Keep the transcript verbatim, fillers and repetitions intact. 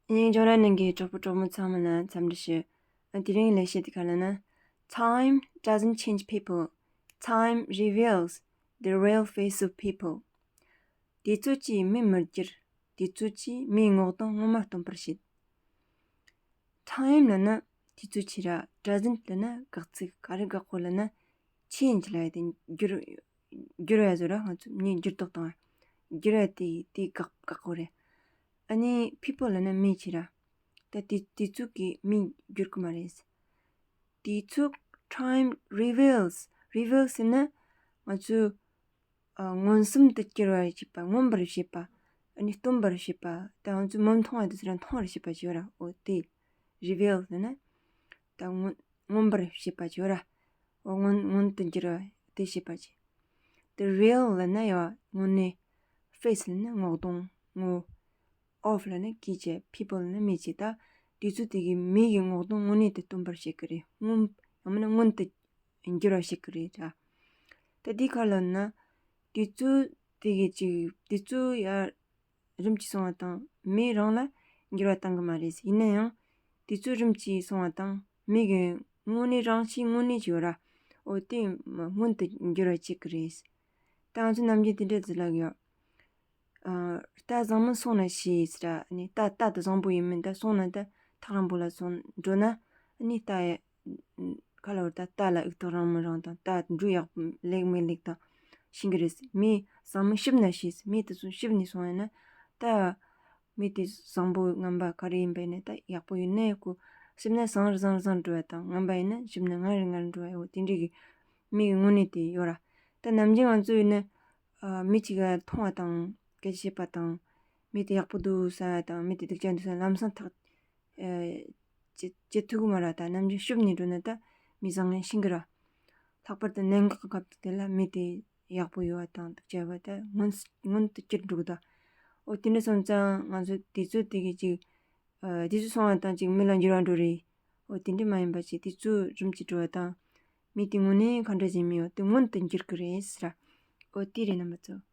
སྙིང་རྗེ་ར་ནང་གི་གྲོགས་པོ་གྲོགས་མོ་ཚང་མ་ལ་འཚམས་འདྲི་ཞུ། དེ་རིང་ལས་བཤད་དེ་ག་ལ་ན། Time doesn't change people. Time reveals the real face of people. དུས་ཚོད་ཀྱིས་མི་མི་བསྒྱུར། དུས་ཚོད་ཀྱིས་མིའི་ངོ་གདོང་ངོ་མ་སྟོན་པར་བྱེད། Time ལ་ན་དུས་ཚོད་ཀྱིས་ར། Doesn't ལ་ན་དགག་ཚིག་ག་རེ་དགག་གོ་ལ་ན། Change ལ་ཡ་དེ་འགྱུར། འགྱུར་བ་ཟེར་ར། ང་ཚོ་མིའི་འགྱུར་ལྡོག་བཏང་བ། འགྱུར་བ་དེ་དེ་དགག་དགག་གོ་རེད། ཨ་ནི་people ལ་ན་མི་ཀྱིས་ར། ད་དེ་དུས་ཚོད་ཀྱིས་མི་བསྒྱུར་གི་མ་རེད། དུས་ཚོད། Time reveals. Reveals ཟེར་ན་ང་ཚོས་ཨ་མངོན་སུམ་དུ་གྱུར་བར་བྱེད་པ། མངོན་པར་བྱེད་པ། ཨ་ནི་སྟོན་པར་བྱེད་པ། ད་ང་ཚོས་མི་མཐོང་བ་དེ་ཚོ་ར་མཐོང་བར་བྱེད་པ་བྱེད་ར། འོ་དེ་reveal ཟེར་ན། ད་མངོན་མངོན་པར་བྱེད་པ་བྱེད་ར། འོ་མངོན་མངོན་དུ་འགྱུར་བ་དེ་བྱེད་པ་བྱེད། དེ་real ལ་ན་ཡ་དངོས་གནས། Face ལ་ན་ངོ་གདོང་ངོ་། Of ལ་ན་གྱི་བྱེད། People ལ་ན་མི་བྱེད། ད་དུས་ཚོད་དེ་གིས་མི་གི་ངོ་གདོང་དངོས་གནས་དེ་སྟོན་པར་བྱེད་ཀྱི་རེད། མངོན། ཡང་མིན་ན་མངོན་དུ་འགྱུར་བ་བྱེད་ཀྱི་རེད་ད། ད་དེ་ག་ལ་ན། དུས་ཚོད་དེ་གིས་ཅིག་དུས་ཚོད་ཡར་རིམ་གྱིས་སོང་བ་དང་མི་རང་ལ་འགྱུར་བ་བཏང་གི་མ་རེད། ཡིན་ན་ཡང་དུས་ཚོད་རིམ་གྱིས་སོང་བ་དང་མི་གི་དངོས་གནས་རང་གཤིས་དངོས་གནས་ཅིག་ཡོད་ར། འོ་དེ་མངོན་དུ་འགྱུར་བ་བྱེད་ཀྱི་རེད། ད་ང་ཚོ་ནམ་རྒྱུན་དེ་འདྲ་ཟེར་ལབ་ཡོད། ཨ། རྟ་བཟང་མོ་སོང་ན་ཤེས་ཟེར་ར། ཨ་ནི་རྟ་རྟ་དེ་བཟང་པོ་ཡིན་མིན་ད་སོང་ན་ད་ཐག་རིང་པོ་ལ་སོང་འགྲོ་ན། ཨ་ནི་རྟ་ཡ། ག་ལ་བར་ད་རྟ་ལ་ཨིག་ཐག་རིང་མི་རིང་དང་རྟ་འགྲོ་ཡག་ལེགས་མི་ལེགས་དང་ཤེས་ཀྱི་རེད། མི་བཟང་མོ་ཤི་ན་ཤེས། མི་དེ་ཚོ་ཤི་ནས་སོང་ཡིན་ན་ད། མི་དེ་བཟང་པོ་ངན་པ་ག་རེ་ཡིན་པ་ཡིན་ན་ད་ཡག་པོ་ཡིན་ན་ཡག་པོ། ཤི་ན་བཟང་རུ་བཟང་རུ་བཟང་འགྲོ་བ་དང་ངན་པ་ཡིན་ན་ཤི་ན་ངན་རུ་ངན་རུ་འགྲོ་བ་ཡོད། དེ་འདྲའི་གི་མི་གི་དངོས་གནས་དེ་ཡོད་ར། ད་ནམ་རྒྱུན་ང་ཚོ་ཡིན་ན། ཨ། མི་གཅིག་ག་མཐོང་བ་དང་སྐད་ཆ་བཤད་པ་དང་། མི་དེ་ཡག་པོ་འདུག་ཟེར་བ་དང་མི་དེ་སྡུག་ཅག་འདུག་ཟེར་ལམ་སང་ཐག་ཨ། བཅད་བཅད་ཐུབ་ཀྱི་མ་རེད། ད་ནམ་རྒྱུན་ཤི་ནས་འགྲོ་ན་ད་མི་བཟང་ངན་ཤེས་ཀྱི་རེད། ལྷག་པར་དུ་གནད་འགག་གི་སྐབས་དེ་ལ་མི་དེ་ཡག་པོ་ཡོད་པ་དང་སྡུག་ཅག་ཡོད་པ་ད་མངོན་མངོན་དུ་གྱུར་འགྲོ་གི་འདུག་འོ་དེ་འདྲ་སོང་ཙང་ང་ཚོ་དུས་ཚོད་དེ་གི་ཅིག་ཨ། དུས་ཚོད་སོང་བ་དང་ཅིག་མི་ལ་འགྱུར་བ་འགྲོ་རེད། འོ་དེ་འདྲ་མ་ཡིན་པ་ཅིག་དུས་ཚོད་རིམ་གྱིས་འགྲོ་བ་དང་། མི་དེ་དངོས་གནས་ག་འདྲ་ཞིག་མི་ཡོད་དེ་མངོན་དུ་འགྱུར་གི་རེད་ཟེར་ར། འོ་དེ་རེད་རྣམ་པ་ཚོ།